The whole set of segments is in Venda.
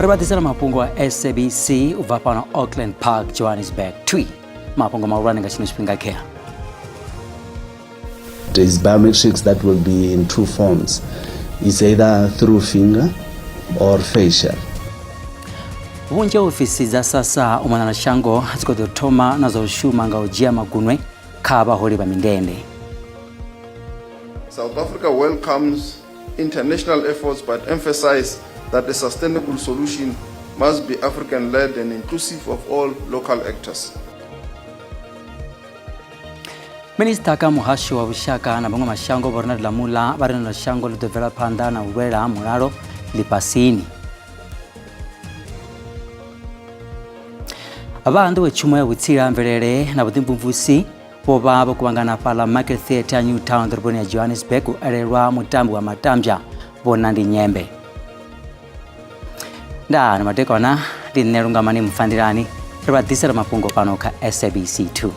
Ri vha ḓisela mafhungo a SABC u bva fhano Auckland Park, Johannesburg. Twi mafhungo mahulwane nga tshino tshifhinga khea. There is biometrics that will be in two forms. It's either through finger or facial. Vhunzhi ha ofisi dza SASSA u mona na shango dzi khou ḓo thoma na zwa u shuma nga u dzhia magunwe kha vhaholi vha mindende. South Africa welcomes international efforts but emphasize that a sustainable solution must be African-led and inclusive of all local actors. Minisiṱa kha muhasho wa vhushaka na maṅwe mashango Vho Ronald Lamola vha ri ḽino shango ḽi ḓo bvela phanḓa na u lwela mulalo ḽifhasini. Vha nḓowetshumo ya vhutsila ha mvelele na vhuḓimvumvusi vho vha vho kuvhangana fhaḽa Market Theatre New Town ḓoroboni ya Johannesburg u elelwa mutambi wa matambya Vho Nandi Nyembe. Ndaa na madekwana ndi nṋe Lungamani Mufandilani ri vha ḓisela mafhungo fhano kha SABC 2.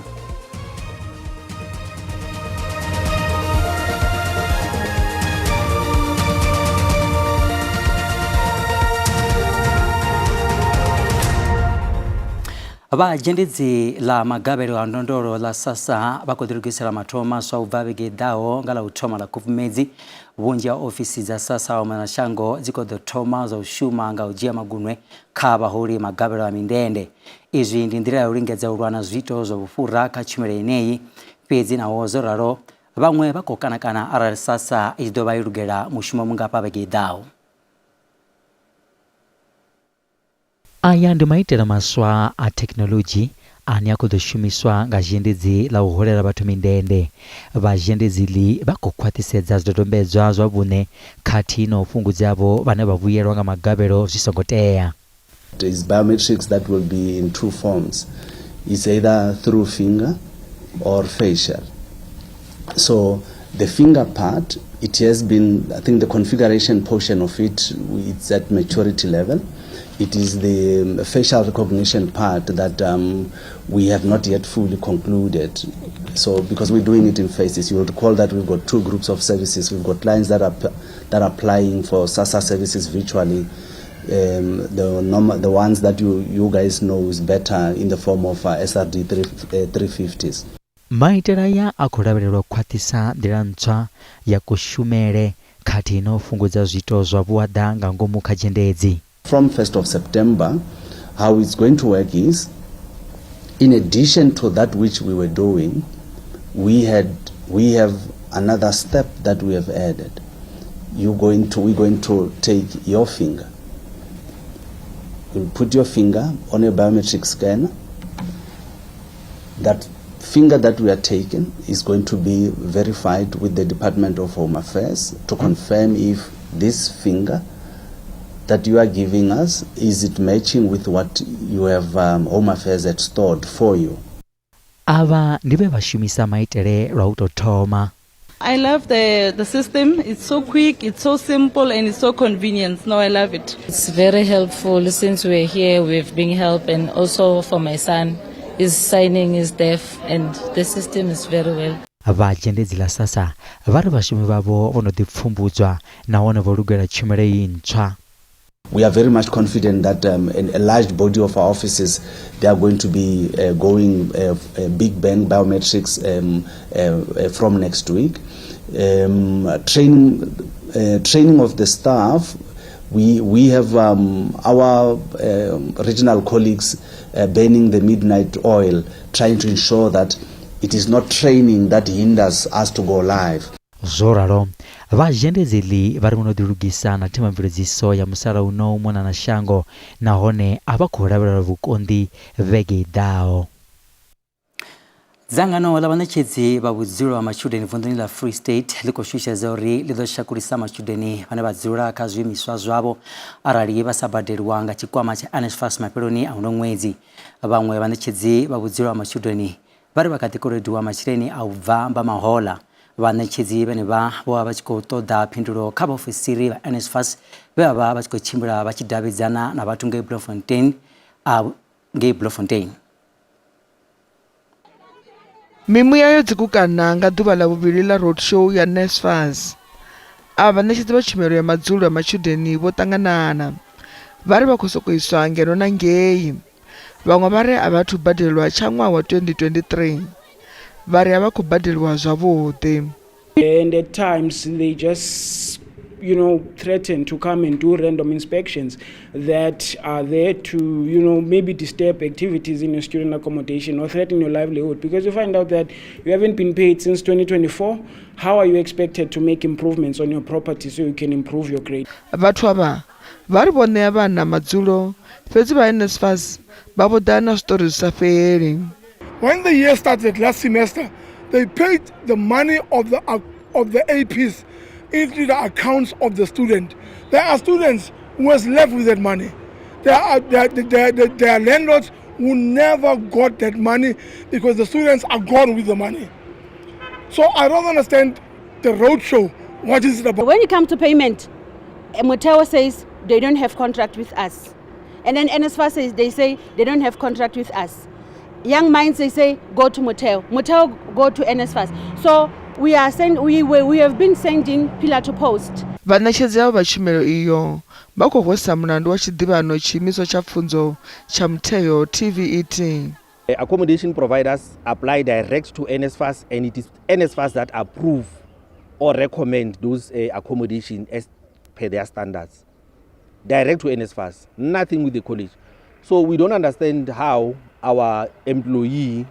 Vha dzhendedzi ḽa magavhelo a ndondolo ḽa SASSA vha khou ḓilugisela mathomo maswa u bva vhege i ḓaho nga ḽa u thoma ḽa Khubvumedzi. Vhunzhi ha ofisi dza SASSA u mona na shango dzi khou ḓo thoma zwa u shuma nga u dzhia magunwe kha vhaholi magavhelo a mindende. Izwi ndi nḓila ya u lingedza u lwa na zwiito zwa vhufhura kha tshumelo yeneyi. Fhedzi naho zwo ralo, vhaṅwe vha khou kanakana arali SASSA i tshi ḓo vha yo lugela mushumo mungafha vhege i ḓaho. Aya ndi maitele maswa a thekhinoḽodzhi ane a khou ḓo shumiswa nga zhendedzi ḽa u holela vhathu mindende. Vha zhendedzi iḽi vha khou khwaṱhisedza zwidodombedzwa zwa vhuṋe khathihi na u fhungudza avho vhane vha vhuyelwa nga magavhelo zwi songo tea. There is biometrics that will be in two forms. It's either through finger or facial. So the finger part, it has been, I think the configuration portion of it, it's at maturity level. It is the facial recognition part that we have not yet fully concluded. So because we're doing it in phases, you will recall that we've got two groups of services. We've got clients that are applying for SASSA services virtually. The ones that you guys know is better in the form of SRD 350s. Maitele aya a khou lavhelelwa u khwaṱhisa nḓila ntswa ya kushumele khathihi na u fhungudza zwiito zwa vhuaḓa nga ngomu kha dzhendedzi. From 1st of September, how it's going to work is, in addition to that which we were doing, we have another step that we have added. We're going to take your finger. You'll put your finger on a biometric scanner. That finger that we are taking is going to be verified with the Department of Home Affairs to confirm if this finger that you are giving us, is it matching with what you have Home Affairs had stored for you. Avha ndi vhe vha shumisa maitele lwa u tou thoma. I love the system. It's so quick, it's so simple, and it's so convenient. No, I love it. It's very helpful. Since we're here, we've been helped, and also for my son, his signing is deaf, and the system is very well. Vha dzhendedzi ḽa SASSA vha ri vhashumi vhavho vho no ḓi pfumbudzwa nahone vho lugela tshumelo iyi ntswa. We are very much confident that a large body of our offices, they are going to be going big bang biometrics from next week. Training of the staff, we have our regional colleagues burning the midnight oil, trying to ensure that it is not training that hinders us to go live. Zwo ralo, vha zhendedzi ḽi vha ri vho no ḓilugisa na themamveledziso ya musalauno u mona na shango nahone a vha khou lavhelela vhukonḓi vhege i ḓaho. Dzangano ḽa vhaṋetshedzi vha vhudzulo ha matshudeni vunḓuni ḽa Free State ḽi khou shushedza uri ḽi ḓo shakulisa matshudeni vhane vha dzula kha zwiimiswa zwavho arali vha sa badeliwa nga tshikwama tsha NSFAS mafheloni a uno ṅwedzi. Vhaṅwe vhaṋetshedzi vha vhudzulo ha matshudeni vha ri vha kha ḓi kolodiwa masheleni a u bva mba mahoḽa. Vhaṋetshedzi vhenevha vho vha vha tshi khou ṱoḓa phindulo kha vhaofisiri vha NSFAS vhe vha vha vha tshi khou tshimbila vha tshi davhidzana na vhathu ngei Bloemfontein a ngei Bloemfontein. Mimuya yo dzikukana nga ḓuvha ḽa vhuvhili ḽa roadshow ya NSFAS. Avha vhaṋetshedzi vha tshumelo ya madzulo a matshudeni vho ṱanganana. Vha ri vha khou sokou iswa ngeno na ngei. Vhaṅwe vha ri a vha athu badelwa tsha ṅwaha wa 2023. Vha ri a vha khou badeliwa zwavhuḓi. And at times they just threaten to come and do random inspections that are there to maybe disturb activities in your student accommodation or threaten your livelihood, because you find out that you haven't been paid since 2024. How are you expected to make improvements on your property so you can improve your grade? Vhathu avha vha ri vho ṋea vhana madzulo fhedzi vha NSFAS vha vho ḓa na zwiṱori zwi sa fheli. When the year started last semester, they paid the money of the APs into the accounts of the student. There are students who was left with that money. There are landlords who never got that money because the students are gone with the money. So I don't understand the roadshow. What is it about? When it comes to payment, Motheo says they don't have contract with us. And then NSFAS says they say they don't have contract with us. Young Minds, they say go to Motheo. Motheo go to NSFAS. So we are send, we have been sending pillar to post. Vhaṋetshedzi avho vha tshumelo iyo vha khou hwesa mulandu wa tshiḓivhano tshiimiswa tsha pfunzo tsha mutheo TVET. Accommodation providers apply direct to NSFAS, and it is NSFAS that approve or recommend those accommodation as per their standards. Direct to NSFAS, nothing with the college. So we don't understand how our employee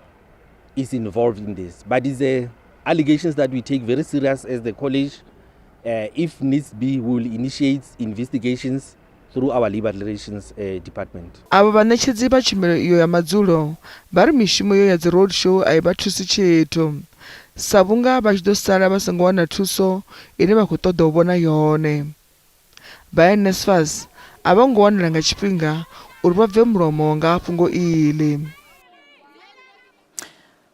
is involved in this. But it's allegations that we take very serious as the college. If needs be, we will initiate investigations through our labor relations department. Avho vhaṋetshedzi vha tshumelo iyo ya madzulo vha ri mishumo iyo ya dzi road show a i vha thusi tshithu sa vhunga vha tshi ḓo sala vha songo wana thuso ine vha khou ṱoḓa u vhona yone. Vha NSFAS a vho ngo wanala nga tshifhinga uri vha bve mulomo nga ha fhungo iḽi.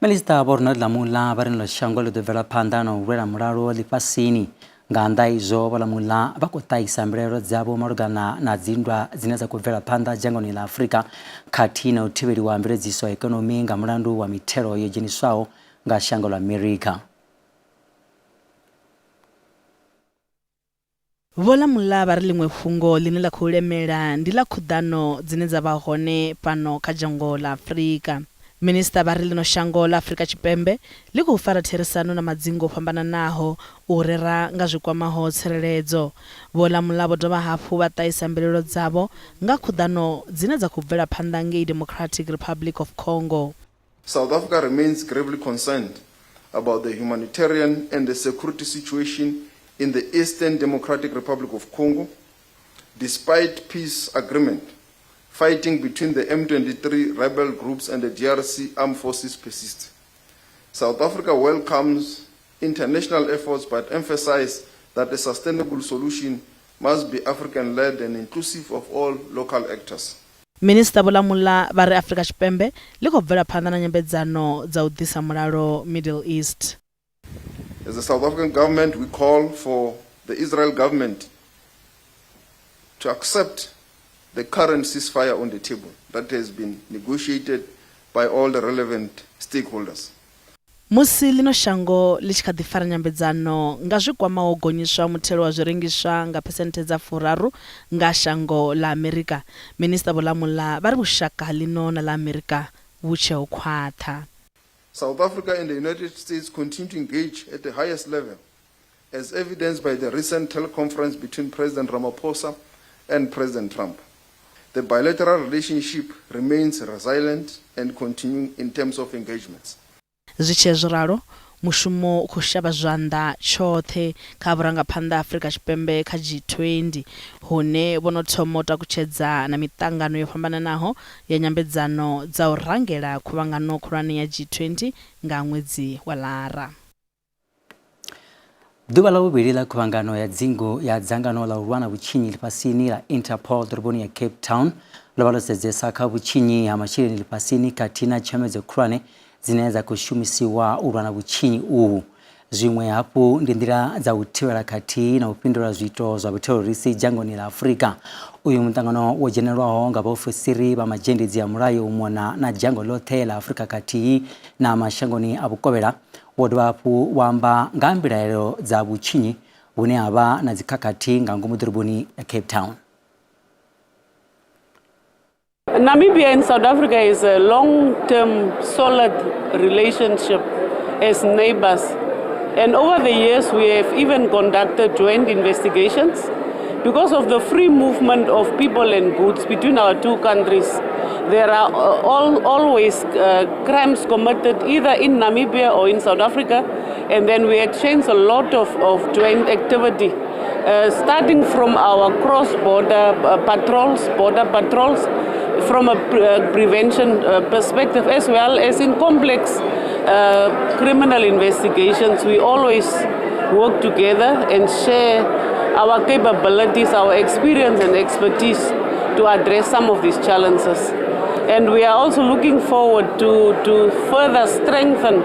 Minisiṱa Vho Ronald Lamola vha ri ḽino shango ḽi ḓo bvela phanḓa na u lwela mulalo ḽifhasini. Nga nnḓa izwo, Vho Lamola vha khou ṱahisa mbilaelo dzavho malugana na dzinndwa dzine dza khou bvela phanḓa dzhangoni ḽa Afrika khathihi na u thivheliwa mveledziso ya ikonomi nga mulandu wa mithelo yo dzheniswaho nga shango ḽa Amerika. Vho Lamola vha ri ḽiṅwe fhungo ḽine ḽa khou lemela ndi ḽa khuḓano dzine dza vha hone fhano kha dzhango ḽa Afrika. Minisiṱa vha ri ḽino shango ḽa Afrika Tshipembe ḽi khou fara therisano na madzingu o fhambananaho u rera nga zwi kwamaho tsireledzo. Vho Lamola vho dovha hafhu vha ṱahisa mbilaelo dzavho nga khuḓano dzine dza khou bvela phanḓa ngei Democratic Republic of Congo. South Africa remains gravely concerned about the humanitarian and the security situation in the Eastern Democratic Republic of Congo. Despite peace agreement, fighting between the M23 rebel groups and the DRC armed forces persists. South Africa welcomes international efforts but emphasizes that a sustainable solution must be African-led and inclusive of all local actors. Minisiṱa Vho Lamola vha ri Afrika Tshipembe ḽi khou bvela phanḓa na nyambedzano dza u ḓisa mulalo Middle East. As the South African government, we call for the Israel government to accept the current ceasefire on the table that has been negotiated by all the relevant stakeholders. Musi ḽino shango ḽi tshi kha ḓi fara nyambedzano nga zwi kwamaho gonyiswa muthelo wa zwirengiswa nga phesenthe dza 30 nga shango ḽa Amerika, Minisiṱa Vho Lamola vha ri vhushaka ha ḽino na ḽa Amerika vhu tshe ho khwaṱha. South Africa and the United States continue to engage at the highest level, as evidenced by the recent teleconference between President Ramaphosa and President Trump. The bilateral relationship remains resilient and continuing in terms of engagements. Zwi tshee zwo ralo, mushumo u khou shavha zwanḓa tshoṱhe kha vhurangaphanḓa ha Afrika Tshipembe kha G20, hune vho no thoma u takutshedza na miṱangano yo fhambananaho ya nyambedzano dza u rangela khuvhangano khulwane ya G20 nga ṅwedzi wa Lara. Ḓuvha ḽa vhuvhili ḽa khuvhangano ya dzingu ya dzangano ḽa u lwa na vhutshinyi ḽifhasini ḽa Interpol ḓoroboni ya Cape Town ḽo vha ḽo sedzesa kha vhutshinyi ha masheleni ḽifhasini khathihi na tshomedzo khulwane dzine dza khou shumisiwa u lwa na vhutshinyi uhu. Zwiṅwe hafhu ndi nḓila dza u thivhela khathihi na u fhindula zwiito zwa vhutherorisi dzhangoni ḽa Afrika. Uyu muṱangano wo dzhenelwaho nga vhaofisiri vha mazhendedzi a mulayo u mona na dzhango ḽoṱhe ḽa Afrika khathihi na mashangoni a vhukovhela wo dovha hafhu wa amba nga ha mbilaelo dza vhutshinyi vhune ha vha na dzikhakhathi nga ngomu ḓoroboni ya Cape Town. Namibia and South Africa is a long-term solid relationship as neighbors. And over the years, we have even conducted joint investigations. Because of the free movement of people and goods between our two countries, there are always crimes committed either in Namibia or in South Africa, and then we exchange a lot of joint activity, starting from our cross-border patrols, border patrols, from a prevention perspective, as well as in complex criminal investigations. We always work together and share our capabilities, our experience and expertise to address some of these challenges. And we are also looking forward to further strengthen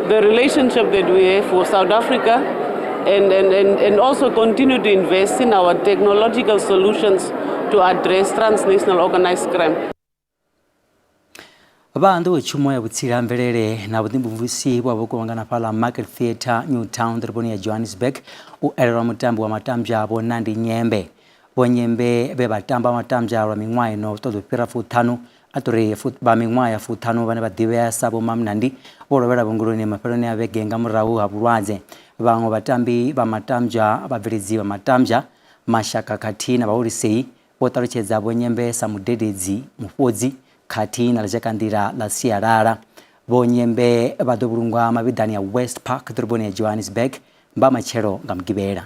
the relationship that we have with South Africa and also continue to invest in our technological solutions to address transnational organized crime. Vha nḓowetshumo ya vhutsila ha mvelele na vhuḓimvumvusi vho vha vho kuvhangana fhaḽa Market Theatre New Town ḓoroboni ya Johannesburg u elelwa mutambi wa matambya Vho Nandi Nyembe. Vho Nyembe vhe vha tamba matambya lwa miṅwaha ino ṱoḓa u fhira 50 a ṱori vha miṅwaha ya 50 vhane vha ḓivhea sa Vho Mamnandi vho lovhela vhuongeloni mafheloni a vhege nga murahu ha vhulwadze. Vhaṅwe vhatambi vha matambya, vhabveledzi vha matambya, mashaka khathihi na vhahulisei vho ṱalutshedza Vho Nyembe sa mudededzi, mufhodzi khathihi na ḽizhakanḓila ḽa sialala. Vho Nyembe vha ḓo vhulungwa mavhiḓani a West Park ḓoroboni ya Johannesburg mba matshelo nga Mugivhela.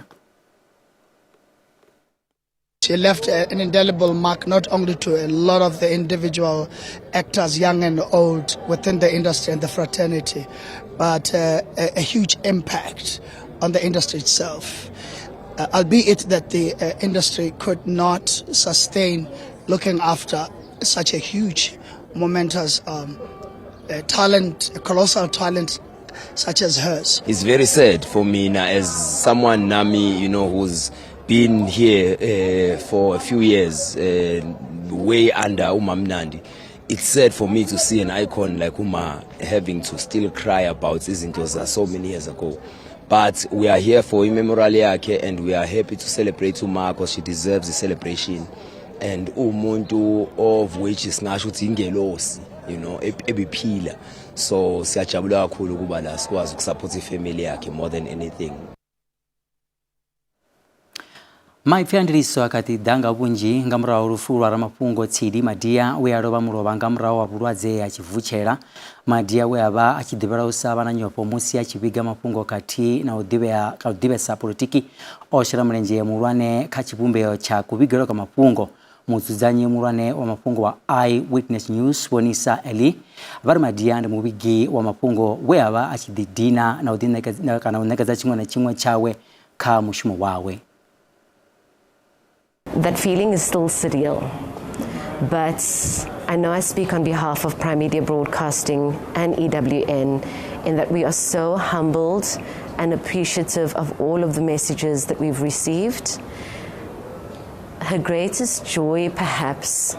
She left an indelible mark not only to a lot of the individual actors, young and old, within the industry and the fraternity, but a huge impact on the industry itself. Albeit that the industry could not sustain looking after such a huge, momentous talent, a colossal talent such as hers. It's very sad for me now as someone, Nami, you know, who's been here for a few years, way under Umamnandi. It's sad for me to see an icon like Uma having to still cry about izinto so many years ago. But we are here for memorial yakhe and we are happy to celebrate Uma because she deserves the celebration. And umuntu of which singasho ukuthi ingelosi, you know, ebiphila. So siyajabula kakhulu ukuba la sikwazi ukusupport ifamily yakhe more than anything. Maipfi a ndiliso a kha ḓi ḓa nga vhunzhi nga murahu lufu lwa ramafhungo Tshidi Madia we a lovha mulovha nga murahu ha vhulwadze ha tshivutshela. Madia we a vha a tshi ḓivhelwa u sa vha na nyofho musi a tshi vhiga mafhungo khathihi na u ḓivhesa politiki, o shela mulenzhe muhulwane kha tshivhumbeo tsha kuvhigelwe kwa mafhungo. Mudzudzanyi muhulwane wa mafhungo wa Eyewitness News Vho Nisa Eli vha ri Madia ndi muvhigi wa mafhungo we a vha a tshi ḓidina na u ḓiṋekedza tshiṅwe na tshiṅwe tshawe kha mushumo wawe. That feeling is still surreal, but I know I speak on behalf of Prime Media Broadcasting and EWN in that we are so humbled and appreciative of all of the messages that we've received. Her greatest joy, perhaps,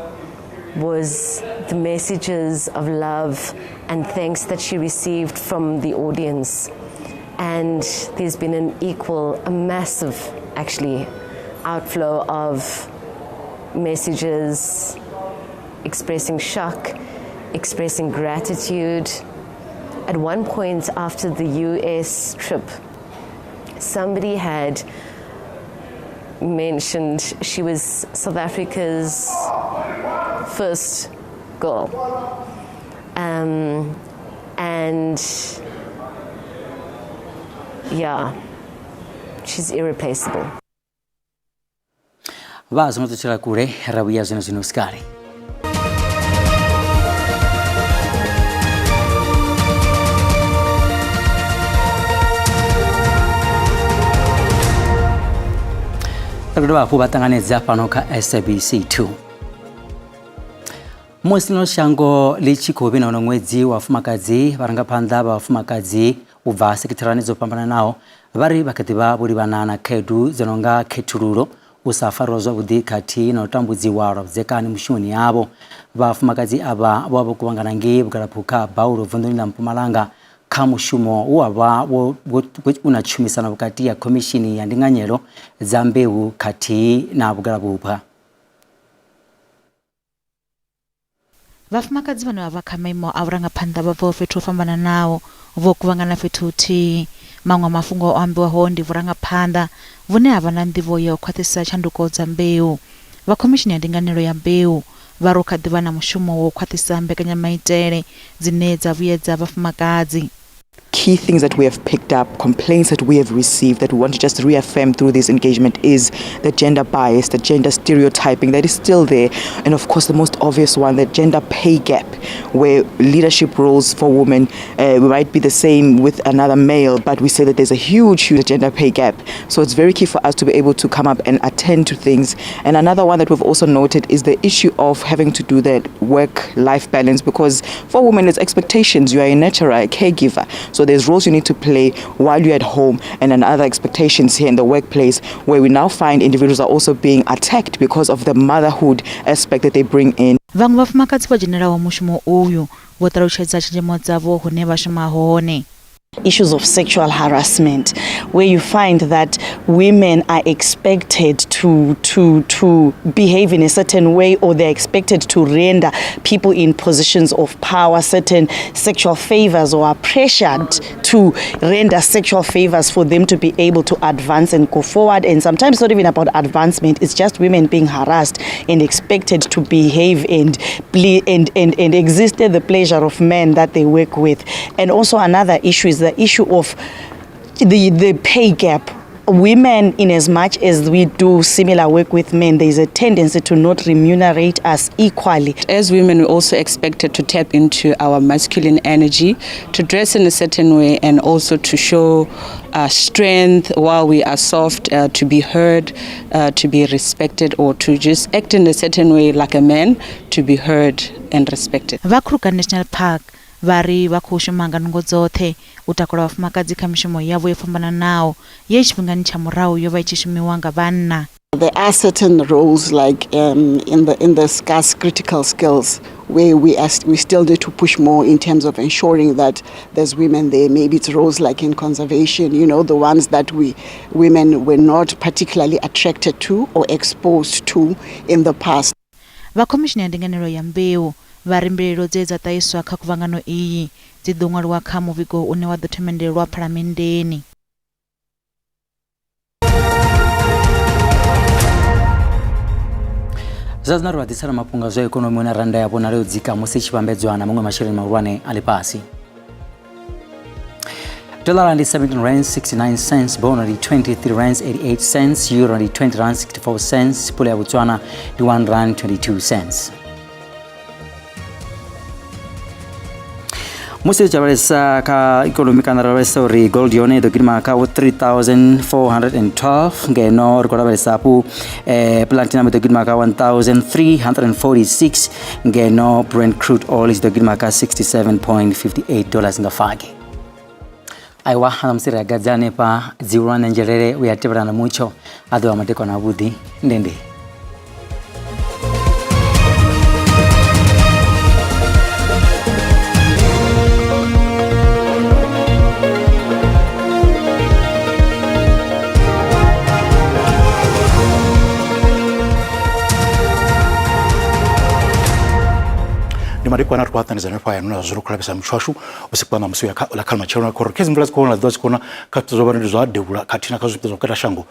was the messages of love and thanks that she received from the audience. And there's been an equal, a massive, actually, outflow of messages expressing shock, expressing gratitude. At one point after the US trip, somebody had mentioned she was South Africa's first girl. And yeah, she's irreplaceable. Vha songo ṱutshela kule ra vhuya zwino zwino sikale. Ri dovha hafhu vha ṱanganedza fhano kha SABC 2. Musi ḽino shango ḽi tshi khou vhina uno ṅwedzi wa vhafumakadzi, vharangaphanḓa vha vhafumakadzi u bva sekitharani dzo fhambananaho vha ri vha kha ḓi vha vho livhana na khaedu dzo no nga khethululo, u sa farwa zwavhuḓi khathihi na u tambudziwa lwa vhudzekani mushumoni yavho. Vhafumakadzi avha vho vha vho kuvhangana ngei vhugalaphukha ha Baulo vunḓuni ḽa Mpumalanga kha mushumo wo vha u na tshumisano vhukati ha khomishini ya ndinganyelo dza mbeu khathihi na vhugalaphukha. Vhafumakadzi vhane vha vha kha maimo a vhurangaphanḓa vha bvaho fhethu ho fhambananaho vho kuvhangana fhethu huthihi. Maṅwe a mafhungo o ambiwaho ndi vhurangaphanḓa vhune ha vha na nḓivho ya u khwaṱhisa tshanduko dza mbeu. Vha Khomishini ya Ndinganelo ya Mbeu vha ri hu kha ḓi vha na mushumo wa u khwaṱhisa mbekanyamaitele dzine dza vhuyedza vhafumakadzi. Key things that we have picked up, complaints that we have received that we want to just reaffirm through this engagement is the gender bias, the gender stereotyping that is still there. And of course, the most obvious one, the gender pay gap, where leadership roles for women might be the same with another male, but we say that there's a huge, huge gender pay gap. So it's very key for us to be able to come up and attend to things. And another one that we've also noted is the issue of having to do that work-life balance, because for women, it's expectations. You are a nurturer, a caregiver. So there's roles you need to play while you're at home, and then other expectations here in the workplace, where we now find individuals are also being attacked because of the motherhood aspect that they bring in. Vhaṅwe vhafumakadzi vho dzhenelaho mushumo uyu vho ṱalutshedza tshenzhemo dzavho hune vha shuma hone. Issues of sexual harassment, where you find that women are expected to behave in a certain way, or they're expected to render people in positions of power certain sexual favors, or are pressured to render sexual favors for them to be able to advance and go forward. And sometimes it's not even about advancement, it's just women being harassed and expected to behave and exist at the pleasure of men that they work with. And also another issue is the issue of the pay gap. Women, in as much as we do similar work with men, there is a tendency to not remunerate us equally. As women, we're also expected to tap into our masculine energy, to dress in a certain way, and also to show strength while we are soft, to be heard, to be respected, or to just act in a certain way like a man, to be heard and respected. Vha Kruger National Park vha ri vha khou shuma nga nungo dzoṱhe u takula vhafumakadzi kha mishumo yavho yo fhambananaho ye tshifhingani tsha murahu yo vha i tshi shumiwa nga vhanna. There are certain roles like in the scarce critical skills where we still need to push more in terms of ensuring that there's women there. Maybe it's roles like in conservation, the ones that we women were not particularly attracted to or exposed to in the past. Vha Khomishini ya Ndinganelo ya Mbeu vha ri mbilaelo dze dza ṱahiswa kha khuvhangano iyi dzi ḓo ṅwaliwa kha muvhigo une wa ḓo themendelwa phalamenndeni. Zwa zwino ri vha ḓisela mafhungo a zwa ikonomi hune rannda ya vhonala yo dzika musi i tshi vhambedzwa na maṅwe masheleni mahulwane a ḽifhasi. Dollar ndi 17 rand 69 cents, bono ndi 23 rand 88 cents, euro ndi 20 rand 64 cents, pula ya Botswana ndi 1 rand 22 cents. Musi ri tshi lavhelesa kha ikonomi kana ra lavhelesa uri gold yone i ḓo gidima kha 3412, ngeno ri khou lavhelesa hafhu platinum i ḓo gidima kha 1346, ngeno Brent crude oil i ḓo gidima kha $67.58 nga faki. Aiwa ṋamusi ri a gadza hanefha dzihulwane nzhelele u ya tevhela na mutsho a ḓo vha madekwana avhuḓi ndende. Madekwana ri khou haṱanedza hanefha hayani na zwo khou lavhelesa mutsho washu vhusiku ha ṋamusi uya kha ḽa kha matshelo na khoro khezi mvula dzi khou vhonala dzi khou na kha zwipiḓa zwa vhone ndi zwa devhula khathihi na kha zwipiḓa zwa vhukati ha shango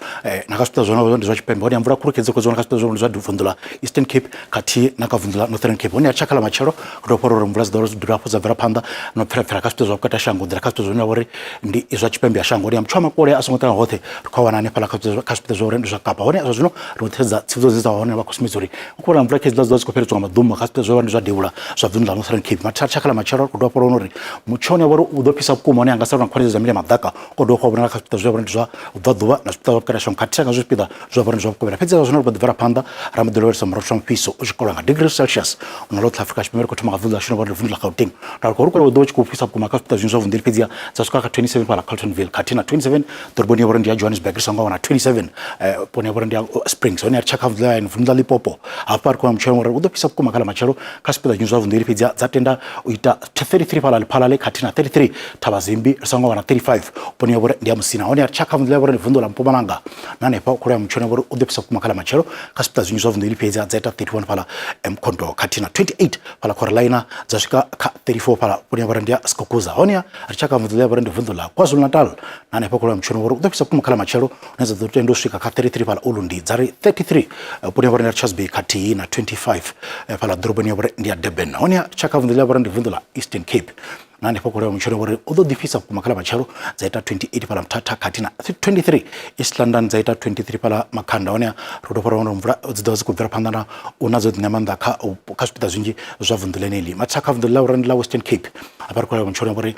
na kha zwipiḓa zwa ndi zwa tshipembe. Hone mvula khulu khezi khou dzi vhona kha zwipiḓa zwa ndi zwa vunḓu ḽa Eastern Cape khathihi na kha vunḓu ḽa Northern Cape. Hone tsha kha ḽa matshelo ri tou fhora uri mvula dzi ḓo dovha hafhu dza bvela phanḓa na u pfela kha zwipiḓa zwa vhukati ha shango ḓila kha zwipiḓa zwine vha uri ndi zwa tshipembe ya shango. Hone mutsho wa makole a songo ṱangana hoṱhe ri khou wana hanefhaḽa kha zwipiḓa zwa uri ndi zwa Kapa. Hone zwa zwino ri khou sedza tsivhudzo dzine dza hone vha khou sumbedza uri hu khou vhona mvula khezi dza dzi khou fheledzwa nga maḓumbu kha zwipiḓa zwa ndi zwa devhula zwa vunḓu ḽa Northern Cape. Mathada tsha kha ḽa matshelo ri khou dovha hafhu uri mutsho une wa uri u ḓo fhisa vhukuma hone anga sala na khwaṱhisedzo dza mililo ya maḓaka u dovha hafhu vhonala kha zwipiḓa zwa ndi zwa vhubvaḓuvha na zwipiḓa zwa vhukati ha shango khathihi nga zwipiḓa zwa vhone ndi zwa vhukovhela. Fhedzi zwa zwino ri khou ḓi bvela phanḓa ra mbo ḓi lavhelesa murotho wa mufhiso u tshi kolwa nga degree Celsius una ḽoṱhe Afrika Tshipembe. Ri khou thoma nga vunḓu ḽashu ḽo vunḓu ḽa Gauteng ra khou ri kone u ḓo tshi khou fhisa vhukuma kha zwipiḓa zwinzhi zwa vunḓu fhedziha dza swika kha 27 fhaḽa Carltonville khathihi na 27 ḓoroboni ya vhori ndi ya Johannesburg, ri songo wana 27 poni ya vhori ndi ya Springs. Hone ri tshakha vunḓu ḽa Limpopo hafha ri khou wana mutshelo uri u ḓo fhisa vhukuma kha ḽa matshelo kha zwipiḓa zwinzhi zwa vunḓu. vunḓu ili fhedzi dza tenda u ita 33 fhaḽa Lephalale khathihi na 33 Thabazimbi ri songo wana 35 vhuponi ya vhori ndi ya Musina. Hone ri tshakha vunḓu ḽa vhori ndi vunḓu ḽa Mpumalanga na hanefha kholo ya mutshone vhori u ḓo fhisa vhukuma kha ḽa matshelo kha zwipiḓa zwinzhi zwa vunḓu ili fhedzi dza ita 31 fhaḽa Mkhonto khathihi na 28 fhaḽa Coralina dza swika kha 34 fhaḽa vhuponi ya vhori ndi ya Skukuza. Hone ri tshakha vunḓu ḽa vhori ndi vunḓu ḽa KwaZulu-Natal na hanefha kholo ya mutshone vhori u ḓo fhisa vhukuma kha ḽa matshelo hune dza ḓo tenda u swika kha 33 fhaḽa Ulundi dza ri 33 vhuponi ya vhori ndi ya Richards Bay khathihi na 25 fhaḽa ḓoroboni ya vhori ndi ya Durban. Hone tshakha vunḓu ḽa vhori ndi vunḓu ḽa Eastern Cape na hanefha khou mutshelo uri u ḓo ḓifhisa vhukuma kha ḽa matshelo dza ita 28 fhaḽa Mthatha khathihi na 23 East London dza ita 23 fhaḽa Makhanda. Hone ri tou fara mvula dzi ḓo vha dzi khou bvela phanḓa na u na dzo ḓi ṋea maanḓa kha kha zwipiḓa zwinzhi zwa vunḓu ḽeneḽi. Matsha kha vunḓu ḽa uri ndi ḽa Western Cape hafha ri khou mutshelo uri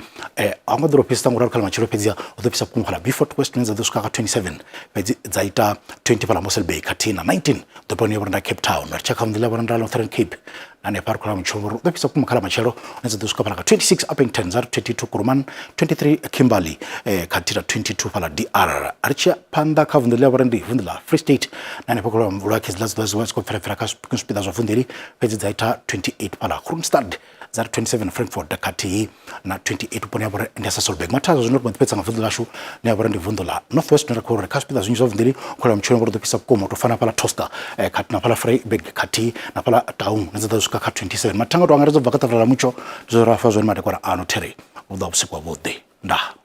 a ngo ḓo fhisa ngoralo kha ḽa matshelo fhedzi u ḓo fhisa vhukuma kha ḽa Beaufort West dza ḓo swika kha 27 fhedzi dza ita 20 fhaḽa Mossel Bay khathihi na 19 ḓoroboni ya vhoranda Cape Town. Ri tsha kha vunḓu ḽa vhoranda Northern Cape na hanefha ri khou mutshelo uri u ḓo fhisa vhukuma kha ḽa matshelo hune dza ḓo swika fhaḽa kha 26 Upington dza ri 22 Kuruman 23 Kimberley khathihi na 22 fhaḽa DR. Ri tshi ya phanḓa kha vunḓu ḽa vhori ndi vunḓu ḽa Free State na hanefha khou mvula khedzi ḽa dzi khou bvela kha zwipiḓa zwa vunḓu fhedzi dza ita 28 fhaḽa Kroonstad dza ri 27 Frankfurt khathihi na 28 vhuponi ha vhori ndi ya Sasolburg. Mathada zwino ri mbo ḓi fhedza nga vunḓu ḽashu ndi ya vhori ndi vunḓu ḽa North West ri khou uri kha zwipiḓa zwinzhi zwa vunḓu ḽi khola mutshelo ngori ḓo fhisa vhukuma u tou fana fhaḽa Tosca khathihi na fhaḽa Vryburg khathihi na fhaḽa Taung na dza ḓo swika kha 27. Mathanga to angaredza u bva kha ṱafula ḽa mutsho ndi zwo ra fha zwone madekwana ano there vhu ḓo vha vhusiku havhuḓi ndaa.